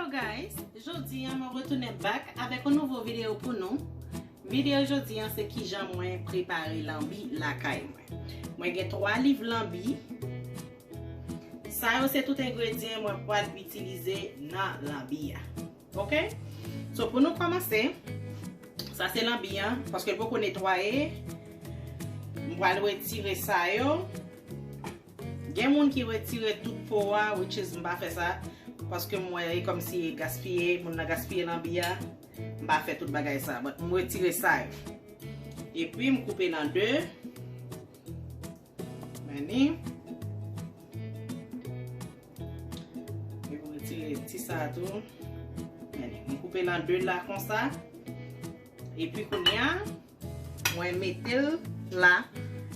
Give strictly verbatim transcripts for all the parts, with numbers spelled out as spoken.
Guys, jodi a mwen retounen back avèk yon nouvo videyo pou nou. Videyo jodi a se kijan mwen prepare lanbi lakay mwen. Mwen gen twa liv lanbi. Sa yo se tout engredyan mwen pral itilize nan lanbi a. Ok? So pou nou kòmanse, sa se lanbi a, paske l poko netwaye. M pral retire sa yo. Gen moun ki retire tout po a, which is m pa fè sa, paske m wè e kòmsi e gaspiye, moun nan gaspiye lanbi a. M pa fè tout bagay sa, but m retire sa yo. Epi m koupe l an de. Men li. Epi m retire ti sa a tou. Men li. M koupe l an de la konsa. Epi kounye a, mwen mete l la,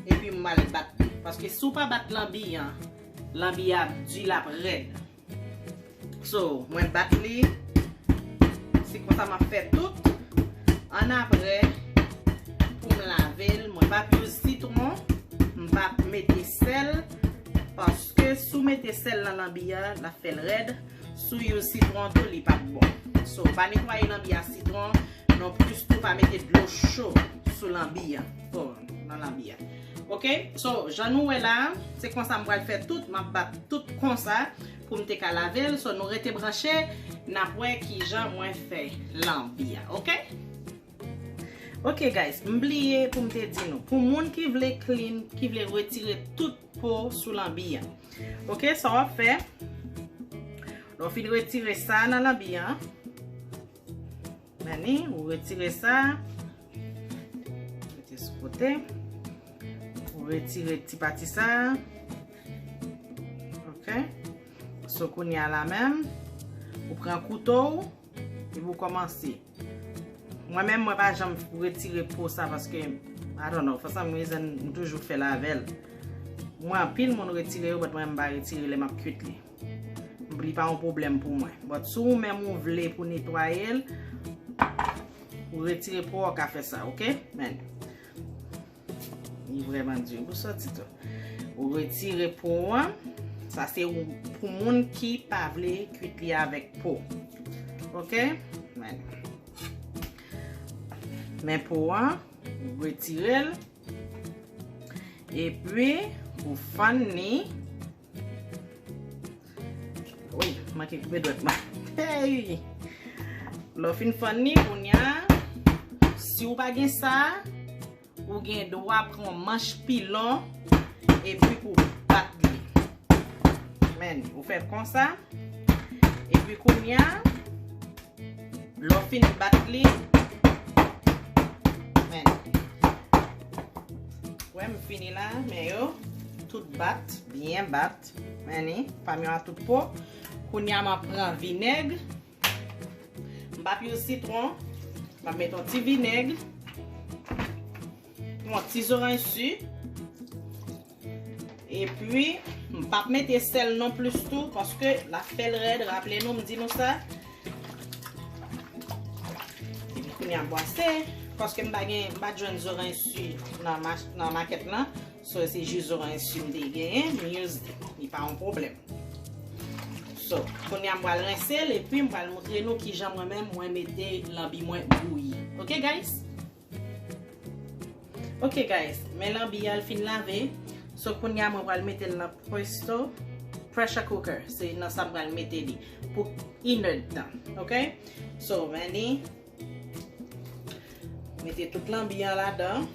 epi m al bat li. Paske si w pa bat lanbi an, lanbi a ap di, l ap rèd. So, mwen bat li. Se konsa m ap fè tout. Annapre, pou m lave l, mwen p ap use sitwon, m p ap mete sèl, paske si w mete sèl nan lanbi a, l ap fè l rèd. Si w use sitwon tou, li p ap bon. So, pa netwaye lanbi a sitwon, non plis tou pa mete dlo cho sou lanbi a. Oh, nan lanbi a. Ok? So, jan nou wè la, se konsa m pral fè tout, m ap bat tout konsa pou m te ka lave l. So, nou rete branche, n ap wè kijan mwen fè lanbi a. Ok? Ok, guys, m bliye pou m te di nou. Pou moun ki vle clean, ki vle retire tout po sou lanbi a. Ok, sa w ap fè, lè w fin retire sa nan lanbi a, men ni, ou retire sa, mete sou kote, ou retire ti pati sa, ok. So, kounye a la menm, ou pran kouto w, epi ou kòmanse. Mwen menm, mwen pa janm retire po sa paske, I don't know, for some reason, m toujou fè l avè l. Mwen, anpil moun retire yo, but mwen, m pa retire lè m ap kuit li. Li pa yon pwoblèm pou mwen. But si ou menm ou vle pou netwaye l, ou retire po a, ou ka fè sa, ok? Men. Li vrèman di pou soti tou. Ou retire po an. Sa se ou, pou moun ki pa vle kuit li avèk po. Ok? Men. Men po an, ou retire l. Epi, ou fann li. Wi, manke koupe dwèt mwen. Hey! Lè w fin fann li, kounye a, si w pa gen sa, ou gen dwa pran manch pilon epi pou bat li. Men, ou fè konsa. Epi kounye a, lè w fin bat li, men. Wè, m fini la, men yo tout bat, byen bat. Men ni, pa m yo a tout po. Kounye a, m ap pran vinèg. M p ap use sitwon. M ap met yon ti vinèg. Yon ti zoranj si. Epi, m p ap mete sèl non plis tou, paske l ap fè l rèd. Raple nou, m di nou sa. Epi, kounye a, bwase, paske m pa gen, m pa jwenn zoranj si nan mach-, nan makèt lan. So, se jis zoranj si m te genyen, m use li. Li pa yon pwoblèm. So, kounye a, m pral rense l, epi m pral montre nou kijan mwen menm, mwen mete lanbi mwen bouyi. Ok, guys? Ok, guys, men lanbi a l fin lave. So, kounye a, mwen pral mete l nan presto, pressure cooker. Se nan sa m pral mete li pou inèdtan. Ok? So, men li, mete tout lanbi an ladan.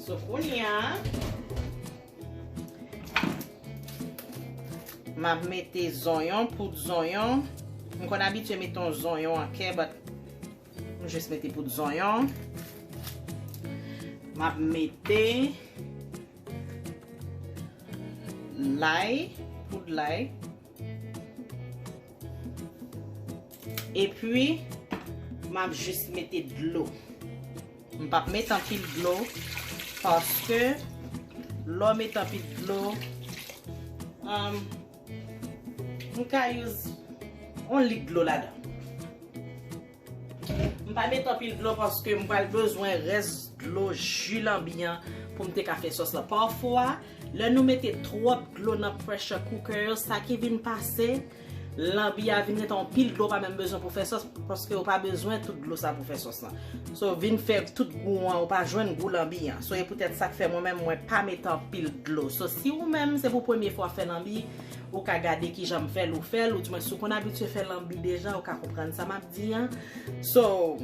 So, kounye a, m ap mete zonyon, poud zonyon. M konn abitye mete yon zonyon an kè, but m jis mete poud zonyon. M ap mete lay, poud lay. Epi, m ap jis mete dlo. M p ap met anpil dlo, paske lè w met anpil dlo, um, m ka use yon lit dlo ladan. M pa met anpil dlo paske m pral bezwen rès dlo ji lanbi an pou m te ka fè sòs la. Pafwa, Lè nou mete twòp dlo nan pressure cooker yo, sa ki vin pase, lanbi a vin gen yon pil dlo, ou pa menm bezwen pou fè sòs, paske ou pa bezwen tout dlo sa pou fè sòs lan. So, vin fè tout gou an, ou pa jwenn gou lanbi an. So, e poutèt sa k fè mwen menm, mwen pa mete anpil dlo. So, si ou menm, se pou premye fwa w fè lanbi, ou ka gade kijan m fè l, ou fè l, ou di mwen, si w konn abitye fè lanbi deja, ou ka konprann sa m ap di an. So,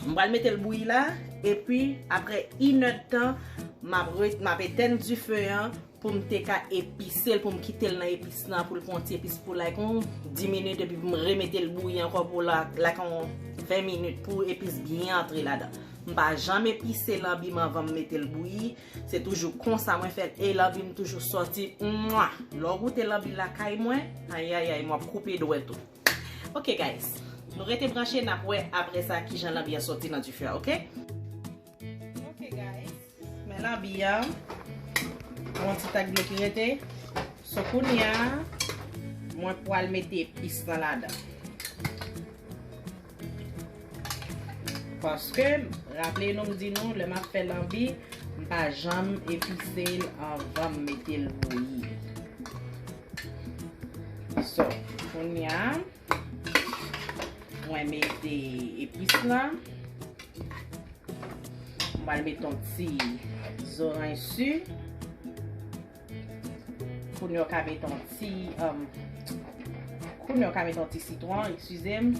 m pral mete l bouyi la, epi apre inèdtan, m ap re-, m ap etèn dife an pou m te ka epise l, pou m kite l nan epis lan, pou l pran ti epis pou like yon dis minit, epi pou m remete l bouyi ankò pou la, like yon ven minit pou epis byen antre ladan. M pa janm epise lanbi m anvan m mete l bouyi. Se toujou konsa mwen fè l, e lanbi m toujou sòti. Mwa! Lè w goute lanbi lakay mwen, ayayay, m ap koupe dwèt ou. Ok, guys. Nou rete branche, n ap wè apre sa kijan lanbi an sòti nan dife a, ok? Ok, guys. Men lanbi an. Yon ti tak dlo ki rete. So, kounye a, mwen pral mete epis lan ladan. Paske, raple nou, m di nou, lè m ap fè lanbi, m pa janm epise l anvan m mete l bouyi. So, kounye a, mwen mete epis lan. Mwen mete yon ti zoranj si. Kounye a w ka mete yon ti, um, kounye a w ka mete yon ti sitwon, eskize m.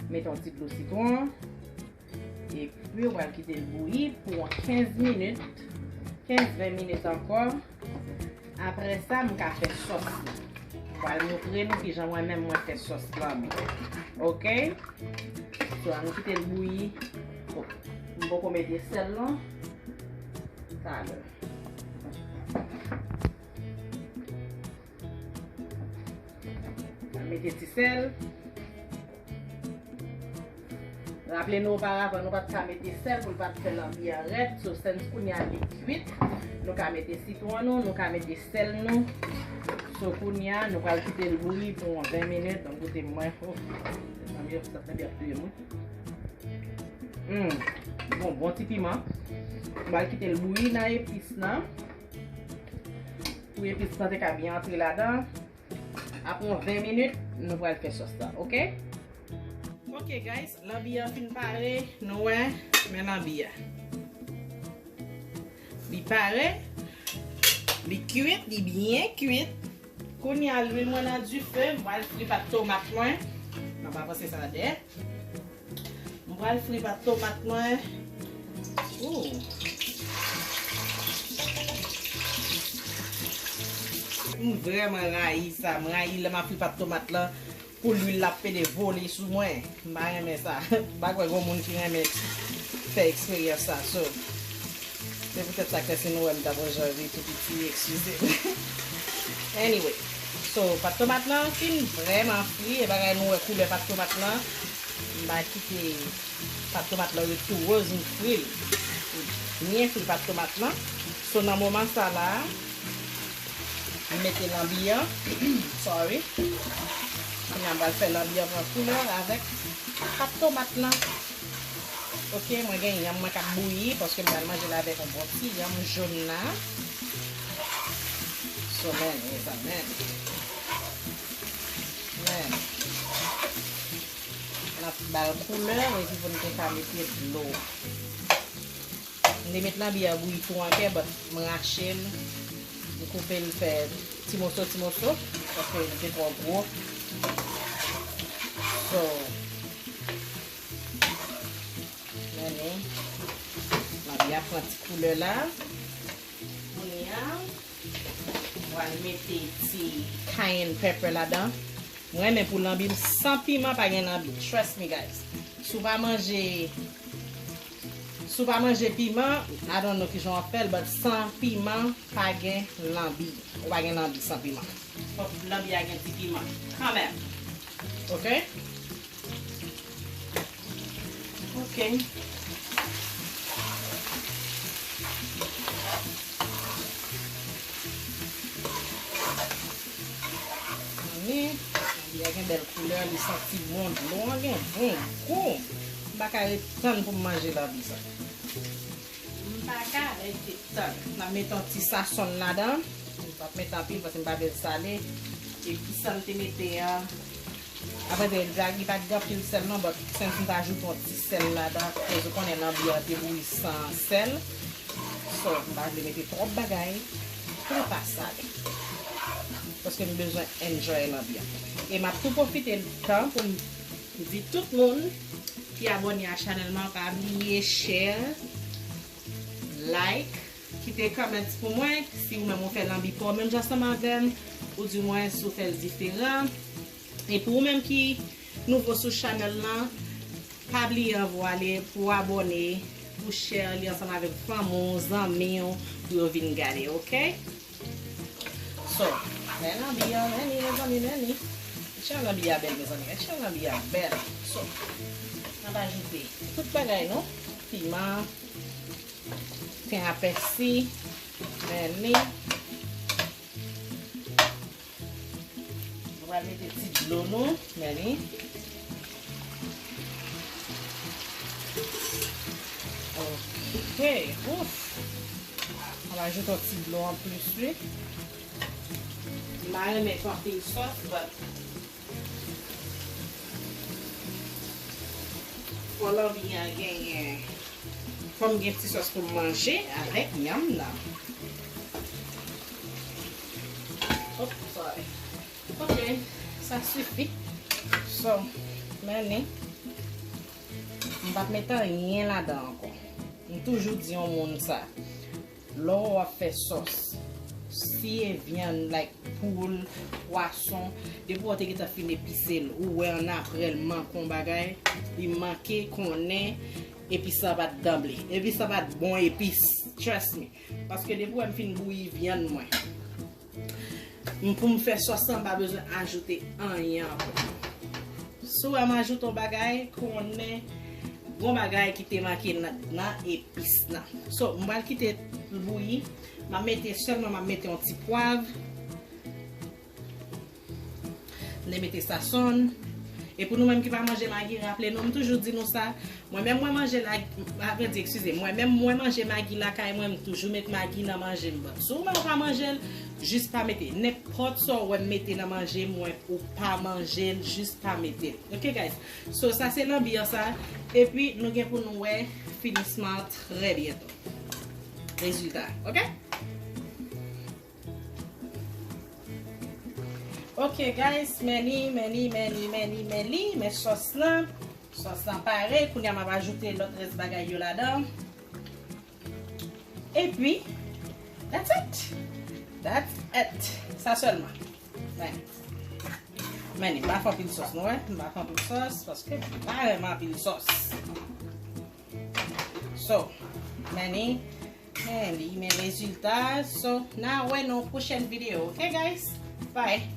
Mete yon ti dlo sitwon. Epi, w pral kite l bouyi pou yon kenz minit. Kenz ven minit ankò. Apre sa, m ka fè sòs la. M pral montre nou kijan mwen menm mwen fè sòs lanbi. Ok? So, ann kite l bouyi. M poko mete sèl lan. Talè. Mete ti sèl. Raple nou oparavan, nou pa t ka mete sèl pou l pa t fè lanbi an rèd. So, sèns kounye a li kwit, nou ka mete sitwon nou, nou ka mete sèl nou. So, kounye a, nou pral kite l bouyi pou yon ven minit. Donk, koute mwen. Oh, mezanmi, sa t ap touye mwen. Hmm. Bon, bon ti piman. M pral kite l bouyi nan epis lan. Pou epis lan te ka byen antre ladan. Apre yon ven minit, nou pral fè sòs la, ok? Ok, guys, lanbi an fin pare, nou wè, men lanbi a. Li pare, li kwit, li byen kwit. Kounye a, lwil mwen nan dife, m pral fri pat tomat mwen. M ap avanse sa dèyè. M pral fri pat tomat mwen. Ooh. M vrèman rayi sa. M rayi lè m ap fri pat tomat lan pou lwil la ap pede vole sou mwen. M pa renmen sa. M pa kwè gon moun ki renmen fè eksperyans sa. So, se poutèt sa ke si nou wè m t ap jan ri tou piti, eskize m. Anyway, so, pat tomat lan fin vrèman fri. E bagay nou wè koulè pat tomat lan. M pa kite pat tomat lan ret tou woz, m fri l. Byen fri pat tomat lan. So, nan moman sa la, m mete lanbi an. Sorry. Kounye a m pral fè lanbi an pran koulè avèk pat tomat lan. Ok, mwen gen yanm mwen k ap bouyi, paske m pral manje l avèk yon bon ti yanm jòn la. So, men, mezanmi. Men. N ap ba l koulè, epi pou n te ka mete dlo. M te met lanbi a bouyi tou ankè, but m rache l, m koupe l fè ti moso, ti moso, paske li te twò gwo. So, men, lanbi a pran ti koulè la. Kounye a, m pral mete ti cayenne pepper ladan. Mwen renmen pou lanbi m san piman pa gen lanbi. Trust me, guys. Si w pa manje, si w pa manje piman, I don't know kijan w ap fè l, but san piman pa gen lanbi. Ou pa gen lanbi san piman. Fòk lanbi a gen ti piman kanmenm. Ok? Ok. Mezanmi, lanbi a gen bèl koulè, li santi bon, dlo an gen bon gou. M pa ka ret tann pou m manje lanbi sa. M pa ka Tann, n ap mete yon ti sazon ladan. M p ap mete anpil paske m pa vle l sale. Epi sa m te mete a, apre li pa, li pa gen anpil sèl non, but since m ta ajoute yon ti sèl ladan, koz ou konnen lanbi an te bouyi san sèl. So, m pa vle mete twòp bagay pou l pa sale. Paske m bezwen enjoy lanbi an. E m ap tou pwofite tan pou m di tout moun ki abòne a chanèl mwen, pa bliye share, like, kite comments pou mwen, si ou menm ou fè lanbi pa w menm jan ansanm avè m, ou di mwen si w fè l diferan. E pou ou menm ki nouvo sou chanèl lan, pa bliye anvwale pou w abòne, pou share li ansanm avèk fanmi w, zanmi w, pou yo vin gade, oke? So, men lanbi a, men li, mezanmi, men li. Mèt jan lanbi a bèl, mezanmi, mèt jan lanbi a bèl. So, n ap ajoute tout bagay nou, piman, pen a pèsi, men li. Nou pral mete ti dlo nou, men li. Ok, ouf. Mwen ajoute yon ti dlo anplis, wi. M pa renmen fè anpil sòs, but fò lanbi an genyen. Fò m gen ti sòs pou m manje avèk yanm nan. Oh, sorry. Ok, sa sifi. So, men li. M p ap mete anyen ladan ankò. M toujou di yon moun sa. Lè w ap fè sòs, si e vyann, like, poul, pwason, depi w te gentan fin epise l, ou wè annapre l manke yon bagay, li manke konnen epis la pa t danble. Epis la pa t bon epis. Trust me. Paske depi w wè m fin bouyi vyann mwen, m pou m fè sòs lan, m pa bezwen ajoute anyen ankò. Si w wè m ajoute yon bagay, konnen gon bagay ki te manke nan, nan epis lan. So, m pral kite l bouyi. M ap mete sèlman, m ap mete yon ti pwav. M te mete sazon. E pou nou menm ki pa manje magi, raple nou, m toujou di nou sa. Mwen menm mwen manje la, a vrè di, eskize, mwen menm mwen manje magi lakay mwen, m toujou met magi nan manje m. But si w menm ou pa manje l, jis pa mete. Nenpòt sa w wè m mete nan manje mwen, ou pa manje l, jis pa mete l. Ok, guys? So, sa se lanbi an sa. Epi, nou gen pou nou wè finisman trè byento. Rezilta, ok? Ok, guys, men li, men li, men li, men li, men li, men sòs lan. Sòs lan pare, kounye a m ap ajoute lòt rès bagay yo ladan. Epi, that's it. That's it. Sa sèlman. Men, men li, m pa fè anpil sòs, nou wè? M pa fè anpil sòs, paske m pa renmen anpil sòs. So, men li, men li, men rezilta. So, n a wè nan yon pwochèn videyo. Ok, guys? Bye.